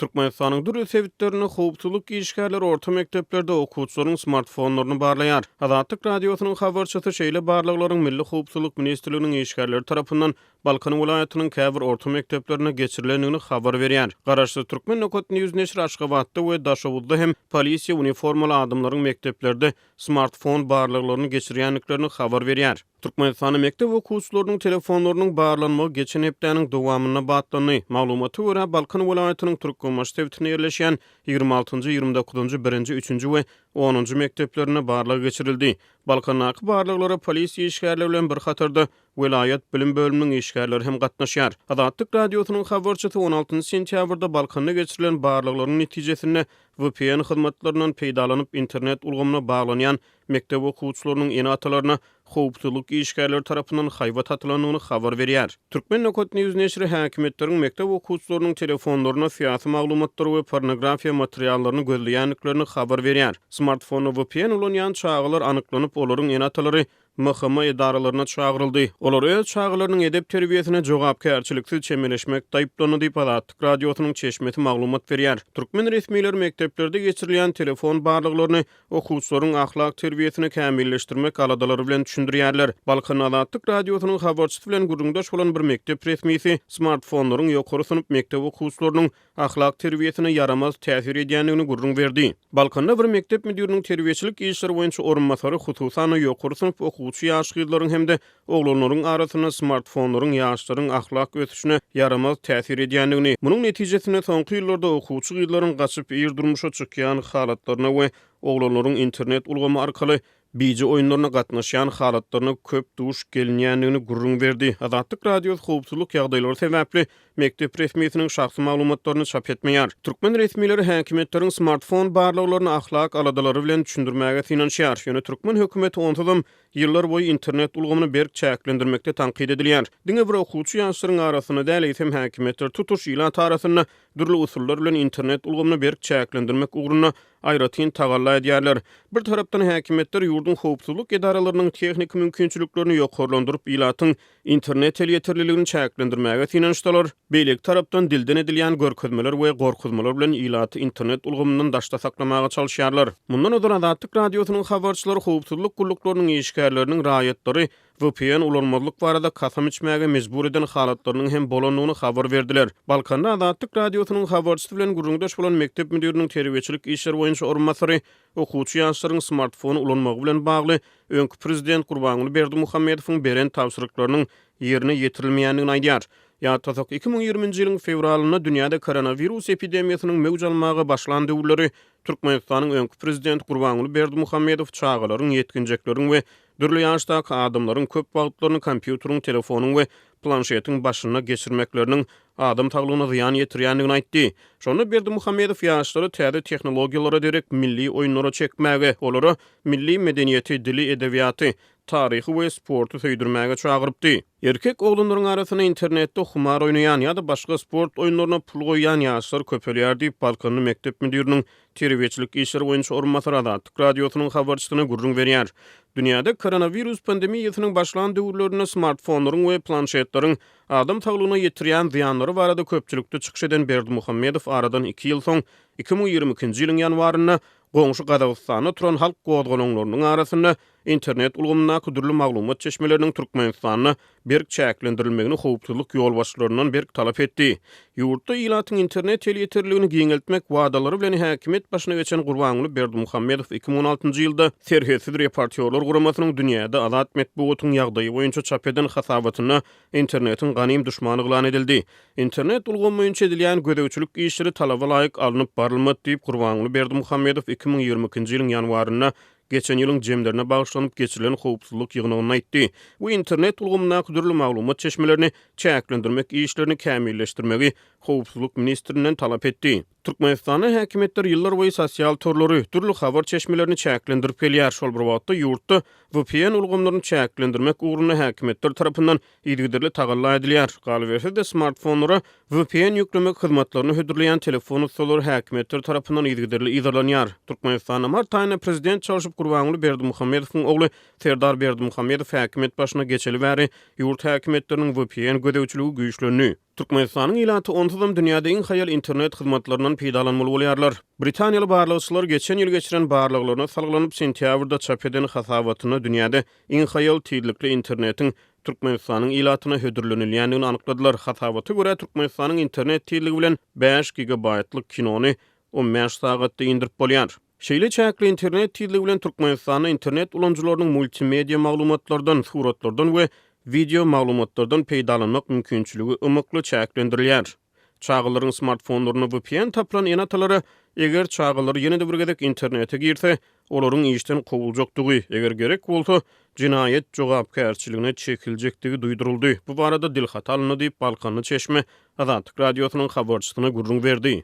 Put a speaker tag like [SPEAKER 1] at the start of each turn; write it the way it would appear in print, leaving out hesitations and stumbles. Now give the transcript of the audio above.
[SPEAKER 1] Türkmenistanyň dürli sebitlerinde howpsuzlyk işgärleri orta mekdeplerde okuwçylaryň smartfonlaryny barlaýar. Azatlyk Radiosynyň habarçysy şeýle barlaglaryň Milli howpsuzlyk ministrliginiň işgärleri tarapyndan Balkan welaýatynyň käbir orta mekdeplerinde geçirilendigini habar berýär. Garaşsyz Türkmen Nokat News neşiri Aşgabatda we Daşoguzda hem polisiýa uniformaly adamlaryň mekdeplerde smartfon barlaglaryny geçirýändiklerini habar berýär. Türkmenistanda mekdep okuwçylarynyň telefonlarynyň barlanmagy geçen hepdäniň dowamynda batlandy. Maglumata görä, Balkan welaýatynyň Türkmenbaşy sebitinde ýerleşýän ýigrimi altynjy, ýigrimi dokuzynjy, birinji, üçünji we onunjy mekdeplerinde barlag geçirildi. Balkandaky barlaglara polisiýa işgärleri bilen bir hatarda welaýat bilim bölüminiň işgärleri hem gatnaşýar. Azatlyk Radiosynyň habarçysy on altynjy sentýabrda Balkanda geçirilen barlaglaryň netijesinde vpn hyzmatlaryndan peýdalanyp internet ulgamyna baglanýan mekdep okuwçylarynyň ene-atalaryna howpsuzlyk işgärleri tarapyndan haýbat atylandygyny habar berýär. Turkmen nokat news neşiri häkimiýetleriň mekdep okuwçylarynyň telefonlaryna syýasy maglumatlary we pornografiýa materiallaryny gözleýändiklerini habar berýär. Smartfonda vpn ulanýan çagalar anyklanyp, olaryň ene-atalary MHM edaralaryna çagyryldy. Olar öz çagalarynyň edep-terbiýesine jogapkärçiliksiz çemeleşmekde aýyplandy diýip, Azatlyk Radiosynyň çeşmesi maglumat berýär. Türkmen resmileri mekdeplerde geçirilýän telefon barlaglaryny okuwçylaryň ahlak terbiýesini kämilleşdirmek aladalary bilen düşündirýärler. Balkanda Azatlyk Radiosynyň habarçysy bilen gürrüňdeş bolan bir mekdep resmisi smartfonlaryň ýokary synp mekdep okuwçylarynyň ahlak terbiýesine ýaramaz täsir edýändigini gürrüň berdi. Balkanda bir mekdep müdiriniň terbiýeçilik işleri boýunça orunbasary hususan-da ýokary synp okuwçy ýaş gyzlaryň hem-de oglanlaryň arasynda smartfonlaryň ýaşlaryň ahlak ösüşine ýaramaz täsir edýändigini, munuň netijesinde soňky ýyllarda okuwçy gyzlaryň gaçyp ir durmuşa çykýan halatlaryna we oglanlaryň internet ulgamy arkaly Bije oýunlaryna gatnaşýan halatlaryna köp duş gelinýändigini gürrüň berdi. Azatlyk Radiosy howpsuzlyk ýagdaýlary sebäpli mekdep resmisiniň şahsy maglumatlaryny çap etmeýär. Türkmen resmileri häkimiýetleriň smartfon barlaglaryny ahlak aladalary bilen düşündirmäge synanyşýar. Ýöne türkmen hökümeti onsuzam ýyllar boýy internet ulgamyny berk çäklendirmekde tankyt edilýär. Diňe bir okuwçy ýaşlaryň arasynda däl, eýsem häkimiýetler tutuş ilat arasynda dürli usullar bilen internet ulgamyny berk çäklendirmek ugrunda aýratyn tagalla edýärler. Bir tarapdan häkimiýetler ýurduň howpsuzlyk edaralarynyň tehniki mümkinçiliklerini ýokarlandyryp, ilatyň internet elýeterliligini çäklendirmäge synanyşsalar, beýleki tarapdan dilden edilýän görkezmeler we gorkuzmalar bilen ilaty internet ulgamyndan daşda saklamaga çalyşýarlar. Mundan ozal Azatlyk Radiosynyň habarçylary howpsuzlyk gulluklarynyň işgärleriniň raýatlary VPN ulanmazlyk barada kasam içmäge mejbur eden halatlarynyň hem bolandygyny habar berdiler. Balkanda Azatlyk Radiosynyň habarçysy bilen gürrüňdeş bolan mekdep müdiriniň terbiýeçilik işleri boýunça orunbasary okuwçy ýaşlaryň smartfony ulanmagy bilen bagly öňki prezident Gurbanguly Berdimuhamedowyň beren tabşyryklarynyň ýerine ýetirilmeýändigini aýdýar. Ýatlasak, 2020-nji ýylyň fewralynda dünýäde koronawirus epidemiýasynyň möwç almaga başlan döwürleri Türkmenistanyň öňki prezidenti Gurbanguly Berdimuhamedow çagalaryň, ýetginjekleriň we Dürli ýaşdaky adamlaryň köp wagtlaryny kompýuteriň, telefonyň we planşetiň başynda geçirmekleriniň adam saglygyna zyýan ýetirýändigini aýtdy. Şonda Berdimuhamedow ýaşlary täze tehnologiýalara derek milli oýunlara çekmäge, olara milli medeniýeti, dili, edebiýaty, taryhy we sporty söýdürmäge çagyrypdy. Erkek oglanlaryň arasynda internetde humar oýnaýan ýa-da başga sport oýunlaryna pul goýýan ýaşlar köpelýär diýip, balkanly mekdep müdiriniň terbiýeçilik işleri boýunça orunbasary Azatlyk Radiosynyň habarçysyna gürrüň berýär. Dünýäde koronawirus pandemiýasynyň başlan döwürlerinde smartfonlaryň we planşetleriň adam saglygyna ýetirýän zyýanlary barada köpçülikde çykyş eden Berdimuhamedow aradan iki ýyl soň, 2022-nji ýylyň ýanwarynda goňşy Gazagystanda turan halk gozgalaňlarynyň arasynda internet ulgamyndaky dürli maglumat çeşmeleriniň Türkmenistanda berk çäklendirilmegini howpsuzlyk ýolbaşçylaryndan berk talap etdi. Ýurtda ilatyň internet elýeterliligini giňeltmek wadalary bilen häkimiýet başyna geçen Gurbanguly Berdimuhamedow 2016-njy ýylda Serhetsiz reportýorlar guramasynyň dünýäde azat metbugatyň ýagdaýy boýunça çap eden hasabatynda internetiň ganym duşmany yglan edildi. Internet ulgamy boýunça edilýän gözegçilik işleri talaba laýyk alnyp barylmady diýip, Gurbanguly Berdimuhamedow 2022-nji ýylyň ýanwarynda geçen ýylyň jemlerine bagyşlanyp geçirilen howpsuzlyk ýygnagynda aýtdy we internet ulgamyndaky dürli maglumat çeşmelerini çäklendirmek işlerini kämilleşdirmegi howpsuzlyk ministrinden talap etdi. Türkmenistanda häkimiýetler ýyllarboýy sosial torlary, dürli habar çeşmelerini çäklendirip gelýär. Şol bir wagtda, ýurtda vpn ulgamlaryny çäklendirmek ugrunda häkimiýetler tarapyndan yzygiderli tagalla edilýär. Galyberse-de, smartfonlara vpn ýüklemek hyzmatlaryny hödürleýän telefon ussalary häkimiýetler tarapyndan yzygiderli yzarlanýar. Türkmenistanda mart aýynda prezident çalşyp Gurbanguly Berdimuhamedowyň ogly Serdar Berdimuhamedow häkimiýet başyna geçeli bäri ýurt häkimiýetleriniň vpn gözegçiligi güýçlendi. Türkmenistanyň ilaty onsuzam dünýäde iň haýal internet hyzmatlaryndan peýdalanmaly bolýarlar. Britaniýaly barlagçylar geçen ýyl geçiren barlaglaryna salgylanyp, sentýabrda çap eden hasabatynda dünýäde iň haýal tizlikli internetiň Türkmenistanyň ilatyna hödürlenilýändigini anykladylar. Hasabata görä, Türkmenistanyň internet tizligi bilen bäş gigabaýtlyk kinony 15 sagatda indirip bolýar. Şeýle çäkli internet tizligi bilen Türkmenistanda internet ulanyjylarynyň multimedia maglumatlardan, suratlardan we wideo maglumatlardan peýdalanmak mümkinçiligi ymykly çäklendirilýär. Çagalaryň smartfonlarynda vpn tapylan ene-atalara, eger çagalary ýene-de bir gezek internete girse, olaryň işden kowuljakdygy, eger gerek bolsa, jenaýat jogapkärçiligine çekiljekdigi duýduryldy. Bu barada dilhata alyndy diýip, balkanly çeşme Azatlyk Radiosynyň habarçysyna gürrüň berdi.